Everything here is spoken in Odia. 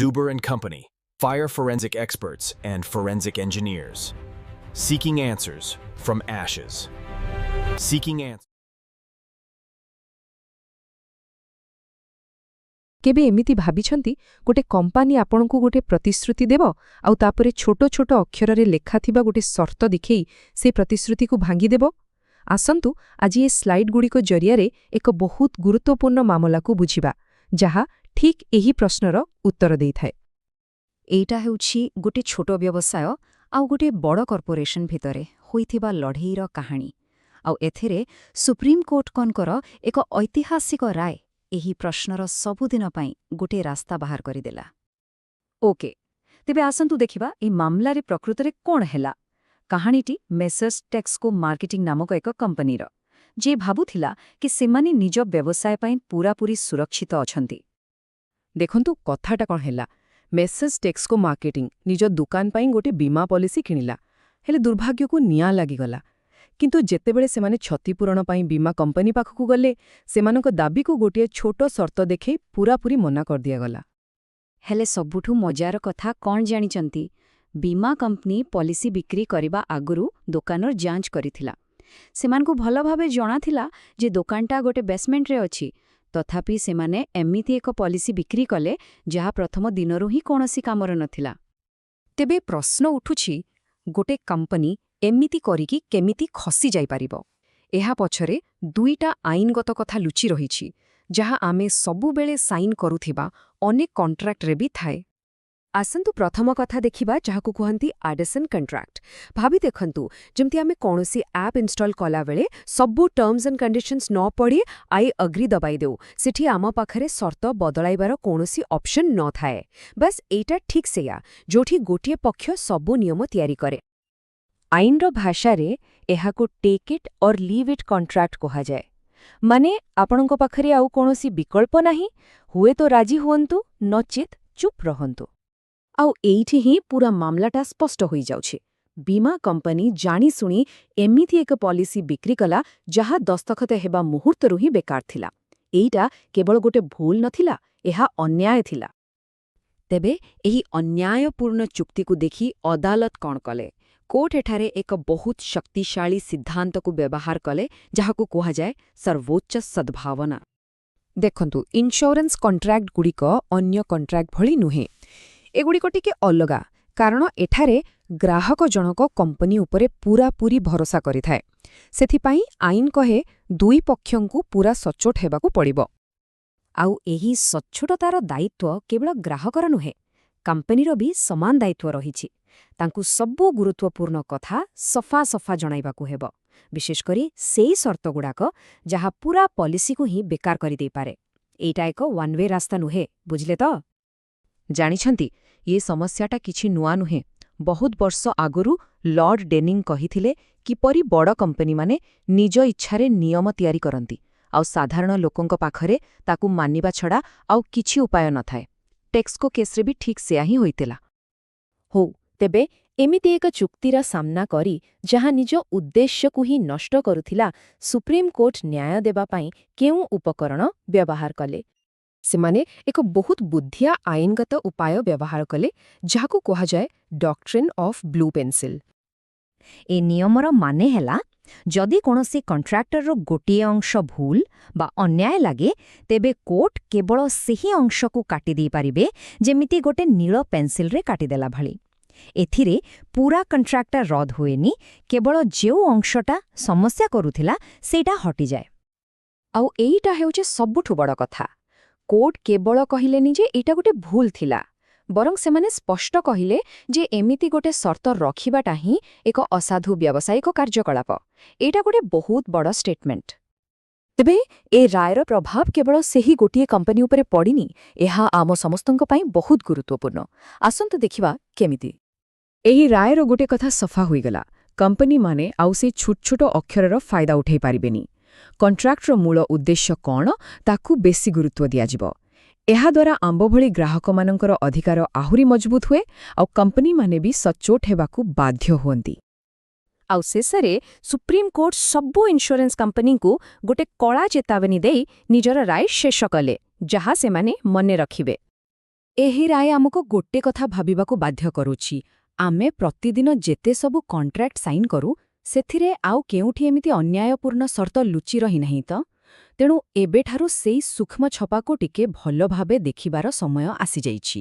Zuber and Company, fire forensic experts and forensic engineers. Seeking answers from ashes. Seeking answers. କେବେ ଏମିତି ଭାବିଛନ୍ତି, ଗୋଟେ କମ୍ପାନୀ ଆପଣଙ୍କୁ ଗୋଟେ ପ୍ରତିଶ୍ରୁତି ଦେବ ଆଉ ତାପରେ ଛୋଟ ଛୋଟ ଅକ୍ଷରରେ ଲେଖାଥିବା ଗୋଟେ ସର୍ତ୍ତ ଦେଖେଇ ସେ ପ୍ରତିଶ୍ରୁତିକୁ ଭାଙ୍ଗିଦେବ? ଆସନ୍ତୁ, ଆଜି ଏ ସ୍ଲାଇଡ୍ଗୁଡ଼ିକ ଜରିଆରେ ଏକ ବହୁତ ଗୁରୁତ୍ୱପୂର୍ଣ୍ଣ ମାମଲାକୁ ବୁଝିବା, ଯାହା ଠିକ୍ ଏହି ପ୍ରଶ୍ନର ଉତ୍ତର ଦେଇଥାଏ। ଏଇଟା ହେଉଛି ଗୋଟେ ଛୋଟ ବ୍ୟବସାୟ ଆଉ ଗୋଟେ ବଡ଼ କର୍ପୋରେସନ ଭିତରେ ହୋଇଥିବା ଲଢ଼େଇର କାହାଣୀ। ଆଉ ଏଥିରେ ସୁପ୍ରିମକୋର୍ଟଙ୍କର ଏକ ଐତିହାସିକ ରାୟ ଏହି ପ୍ରଶ୍ନର ସବୁଦିନ ପାଇଁ ଗୋଟିଏ ରାସ୍ତା ବାହାର କରିଦେଲା। ଓକେ, ତେବେ ଆସନ୍ତୁ ଦେଖିବା ଏହି ମାମଲାରେ ପ୍ରକୃତରେ କ'ଣ ହେଲା। କାହାଣୀଟି ମେସର୍ସ ଟେକ୍ସକୋ ମାର୍କେଟିଂ ନାମକ ଏକ କମ୍ପାନୀର, ଯିଏ ଭାବୁଥିଲା କି ସେମାନେ ନିଜ ବ୍ୟବସାୟ ପାଇଁ ପୂରାପୂରି ସୁରକ୍ଷିତ ଅଛନ୍ତି। ଦେଖନ୍ତୁ, କଥାଟା କ'ଣ ହେଲା। ମେସେଜ ଟେକ୍ସକୋ ମାର୍କେଟିଂ ନିଜ ଦୋକାନ ପାଇଁ ଗୋଟେ ବୀମା ପଲିସି କିଣିଲା। ହେଲେ ଦୁର୍ଭାଗ୍ୟକୁ ନିଆଁ ଲାଗିଗଲା। କିନ୍ତୁ ଯେତେବେଳେ ସେମାନେ କ୍ଷତିପୂରଣ ପାଇଁ ବୀମା କମ୍ପାନୀ ପାଖକୁ ଗଲେ, ସେମାନଙ୍କ ଦାବିକୁ ଗୋଟିଏ ଛୋଟ ସର୍ତ୍ତ ଦେଖେଇ ପୂରାପୂରି ମନା କରିଦିଆଗଲା। ହେଲେ ସବୁଠୁ ମଜାର କଥା କ'ଣ ଜାଣିଛନ୍ତି? ବୀମା କମ୍ପାନୀ ପଲିସି ବିକ୍ରି କରିବା ଆଗରୁ ଦୋକାନର ଯାଞ୍ଚ କରିଥିଲା। ସେମାନଙ୍କୁ ଭଲ ଭାବେ ଜଣାଥିଲା ଯେ ଦୋକାନଟା ଗୋଟେ ବେସମେଣ୍ଟରେ ଅଛି। ତଥାପି ସେମାନେ ଏମିତି ଏକ ପଲିସି ବିକ୍ରି କଲେ, ଯାହା ପ୍ରଥମ ଦିନରୁ ହିଁ କୌଣସି କାମର ନଥିଲା। ତେବେ ପ୍ରଶ୍ନ ଉଠୁଛି, ଗୋଟେ କମ୍ପାନୀ ଏମିତି କରିକି କେମିତି ଖସି ଯାଇପାରିବ? ଏହା ପଛରେ ଦୁଇଟା ଆଇନଗତ କଥା ଲୁଚି ରହିଛି, ଯାହା ଆମେ ସବୁବେଳେ ସାଇନ୍ କରୁଥିବା ଅନେକ କଣ୍ଟ୍ରାକ୍ଟରେ ବି ଥାଏ। ଆସନ୍ତୁ, ପ୍ରଥମ କଥା ଦେଖିବା, ଯାହାକୁ କୁହନ୍ତି ଆଡେସନ୍ କଣ୍ଟ୍ରାକ୍ଟ। ଭାବି ଦେଖନ୍ତୁ, ଯେମିତି ଆମେ କୌଣସି ଆପ୍ ଇନଷ୍ଟଲ୍ କଲାବେଳେ ସବୁ ଟର୍ମସ୍ ଆଣ୍ଡ କଣ୍ଡିସନ୍ସ ନ ପଢ଼ି "I agri" ଦବାଇ ଦେଉ, ସେଠି ଆମ ପାଖରେ ସର୍ତ୍ତ ବଦଳାଇବାର କୌଣସି ଅପସନ୍ ନଥାଏ। ବାସ୍, ଏଇଟା ଠିକ୍ ସେଇଆ, ଯୋଉଠି ଗୋଟିଏ ପକ୍ଷ ସବୁ ନିୟମ ତିଆରି କରେ। ଆଇନର ଭାଷାରେ ଏହାକୁ take it or leave it contract କୁହାଯାଏ। ମାନେ ଆପଣଙ୍କ ପାଖରେ ଆଉ କୌଣସି ବିକଳ୍ପ ନାହିଁ। ହୁଏତ ରାଜି ହୁଅନ୍ତୁ, ନଚେତ୍ ଚୁପ୍ ରହନ୍ତୁ। ଆଉ ଏଇଠି ହିଁ ପୁରା ମାମଲାଟା ସ୍ପଷ୍ଟ ହୋଇଯାଉଛି। ବୀମା କମ୍ପାନୀ ଜାଣିଶୁଣି ଏମିତି ଏକ ପଲିସି ବିକ୍ରି କଲା, ଯାହା ଦସ୍ତଖତ ହେବା ମୁହୂର୍ତ୍ତରୁ ହିଁ ବେକାର ଥିଲା। ଏଇଟା କେବଳ ଗୋଟେ ଭୁଲ ନଥିଲା, ଏହା ଅନ୍ୟାୟ ଥିଲା। ତେବେ ଏହି ଅନ୍ୟାୟପୂର୍ଣ୍ଣ ଚୁକ୍ତିକୁ ଦେଖି ଅଦାଲତ କ'ଣ କଲେ? କୋର୍ଟ ଏଠାରେ ଏକ ବହୁତ ଶକ୍ତିଶାଳୀ ସିଦ୍ଧାନ୍ତକୁ ବ୍ୟବହାର କଲେ, ଯାହାକୁ କୁହାଯାଏ ସର୍ବୋଚ୍ଚ ସଦ୍ଭାବନା। ଦେଖନ୍ତୁ, ଇନ୍ସ୍ୟୁରାନ୍ସ କଣ୍ଟ୍ରାକ୍ଟଗୁଡ଼ିକ ଅନ୍ୟ କଣ୍ଟ୍ରାକ୍ଟ ଭଳି ନୁହେଁ। ଏଗୁଡ଼ିକ ଟିକେ ଅଲଗା, କାରଣ ଏଠାରେ ଗ୍ରାହକ ଜଣକ କମ୍ପାନୀ ଉପରେ ପୂରାପୂରି ଭରସା କରିଥାଏ। ସେଥିପାଇଁ ଆଇନ କହେ, ଦୁଇ ପକ୍ଷଙ୍କୁ ପୂରା ସଚ୍ଚୋଟ ହେବାକୁ ପଡ଼ିବ। ଆଉ ଏହି ସଚ୍ଚୋଟତାର ଦାୟିତ୍ୱ କେବଳ ଗ୍ରାହକର ନୁହେଁ, କମ୍ପାନୀର ବି ସମାନ ଦାୟିତ୍ୱ ରହିଛି। ତାଙ୍କୁ ସବୁ ଗୁରୁତ୍ୱପୂର୍ଣ୍ଣ କଥା ସଫା ସଫା ଜଣାଇବାକୁ ହେବ, ବିଶେଷକରି ସେଇ ସର୍ତ୍ତଗୁଡ଼ାକ ଯାହା ପୂରା ପଲିସିକୁ ହିଁ ବେକାର କରିଦେଇପାରେ। ଏଇଟା ଏକ ୱାନ୍ ୱେ ରାସ୍ତା ନୁହେଁ, ବୁଝିଲେ ତ? ଜାଣିଛନ୍ତି, ଏ ସମସ୍ୟାଟା କିଛି ନୂଆ ନୁହେଁ। ବହୁତ ବର୍ଷ ଆଗରୁ ଲର୍ଡ ଡେନିଂ କହିଥିଲେ କିପରି ବଡ଼ କମ୍ପାନୀମାନେ ନିଜ ଇଚ୍ଛାରେ ନିୟମ ତିଆରି କରନ୍ତି ଆଉ ସାଧାରଣ ଲୋକଙ୍କ ପାଖରେ ତାକୁ ମାନିବା ଛଡ଼ା ଆଉ କିଛି ଉପାୟ ନଥାଏ। ଟେକ୍ସକୋ କେସ୍ରେ ବି ଠିକ୍ ସେୟା ହିଁ ହୋଇଥିଲା। ହଉ, ତେବେ ଏମିତି ଏକ ଚୁକ୍ତିର ସାମ୍ନା କରି, ଯାହା ନିଜ ଉଦ୍ଦେଶ୍ୟକୁ ହିଁ ନଷ୍ଟ କରୁଥିଲା, ସୁପ୍ରିମକୋର୍ଟ ନ୍ୟାୟ ଦେବା ପାଇଁ କେଉଁ ଉପକରଣ ବ୍ୟବହାର କଲେ? ସେମାନେ ଏକ ବହୁତ ବୁଦ୍ଧିଆ ଆଇନଗତ ଉପାୟ ବ୍ୟବହାର କଲେ, ଯାହାକୁ କୁହାଯାଏ ଡକ୍ଟ୍ରିନ୍ ଅଫ୍ ବ୍ଲୁ ପେନ୍ସିଲ୍। ଏ ନିୟମର ମାନେ ହେଲା, ଯଦି କୌଣସି କଣ୍ଟ୍ରାକ୍ଟରର ଗୋଟିଏ ଅଂଶ ଭୁଲ ବା ଅନ୍ୟାୟ ଲାଗେ, ତେବେ କୋର୍ଟ କେବଳ ସେହି ଅଂଶକୁ କାଟିଦେଇପାରିବେ, ଯେମିତି ଗୋଟେ ନୀଳ ପେନ୍ସିଲରେ କାଟିଦେଲା ଭଳି। ଏଥିରେ ପୁରା କଣ୍ଟ୍ରାକ୍ଟଟା ରଦ୍ଦ ହୁଏନି, କେବଳ ଯେଉଁ ଅଂଶଟା ସମସ୍ୟା କରୁଥିଲା, ସେଇଟା ହଟିଯାଏ। ଆଉ ଏଇଟା ହେଉଛି ସବୁଠୁ ବଡ଼ କଥା। କୋର୍ଟ କେବଳ କହିଲେନି ଯେ ଏଇଟା ଗୋଟେ ଭୁଲ ଥିଲା, ବରଂ ସେମାନେ ସ୍ପଷ୍ଟ କହିଲେ ଯେ ଏମିତି ଗୋଟେ ସର୍ତ୍ତ ରଖିବାଟା ହିଁ ଏକ ଅସାଧୁ ବ୍ୟାବସାୟିକ କାର୍ଯ୍ୟକଳାପ। ଏଇଟା ଗୋଟେ ବହୁତ ବଡ଼ ଷ୍ଟେଟମେଣ୍ଟ। ତେବେ ଏ ରାୟର ପ୍ରଭାବ କେବଳ ସେହି ଗୋଟିଏ କମ୍ପାନୀ ଉପରେ ପଡ଼ିନି, ଏହା ଆମ ସମସ୍ତଙ୍କ ପାଇଁ ବହୁତ ଗୁରୁତ୍ୱପୂର୍ଣ୍ଣ। ଆସନ୍ତୁ ଦେଖିବା କେମିତି। ଏହି ରାୟର ଗୋଟେ କଥା ସଫା ହୋଇଗଲା, କମ୍ପାନୀମାନେ ଆଉ ସେ ଛୋଟ ଛୋଟ ଅକ୍ଷରର ଫାଇଦା ଉଠାଇ ପାରିବେନି। କଣ୍ଟ୍ରାକ୍ଟର ମୂଳ ଉଦ୍ଦେଶ୍ୟ କ'ଣ, ତାକୁ ବେଶୀ ଗୁରୁତ୍ୱ ଦିଆଯିବ। ଏହାଦ୍ୱାରା ଆମ୍ଭ ଭଳି ଗ୍ରାହକମାନଙ୍କର ଅଧିକାର ଆହୁରି ମଜବୁତ ହୁଏ ଆଉ କମ୍ପାନୀମାନେ ବି ସଚ୍ଚୋଟ ହେବାକୁ ବାଧ୍ୟ ହୁଅନ୍ତି। ଆଉ ଶେଷରେ ସୁପ୍ରିମକୋର୍ଟ ସବୁ ଇନ୍ସ୍ୟୁରାନ୍ସ କମ୍ପାନୀଙ୍କୁ ଗୋଟେ କଡ଼ା ଚେତାବନୀ ଦେଇ ନିଜର ରାୟ ଶେଷ କଲେ, ଯାହା ସେମାନେ ମନେ ରଖିବେ। ଏହି ରାୟ ଆମକୁ ଗୋଟେ କଥା ଭାବିବାକୁ ବାଧ୍ୟ କରୁଛି। ଆମେ ପ୍ରତିଦିନ ଯେତେ ସବୁ କଣ୍ଟ୍ରାକ୍ଟ ସାଇନ୍ କରୁ, ସେଥିରେ ଆଉ କେଉଁଠି ଏମିତି ଅନ୍ୟାୟପୂର୍ଣ୍ଣ ସର୍ତ୍ତ ଲୁଚି ରହିନାହିଁ ତ? ତେଣୁ ଏବେଠାରୁ ସେଇ ସୂକ୍ଷ୍ମ ଛପାକୁ ଟିକେ ଭଲ ଭାବେ ଦେଖିବାର ସମୟ ଆସିଯାଇଛି।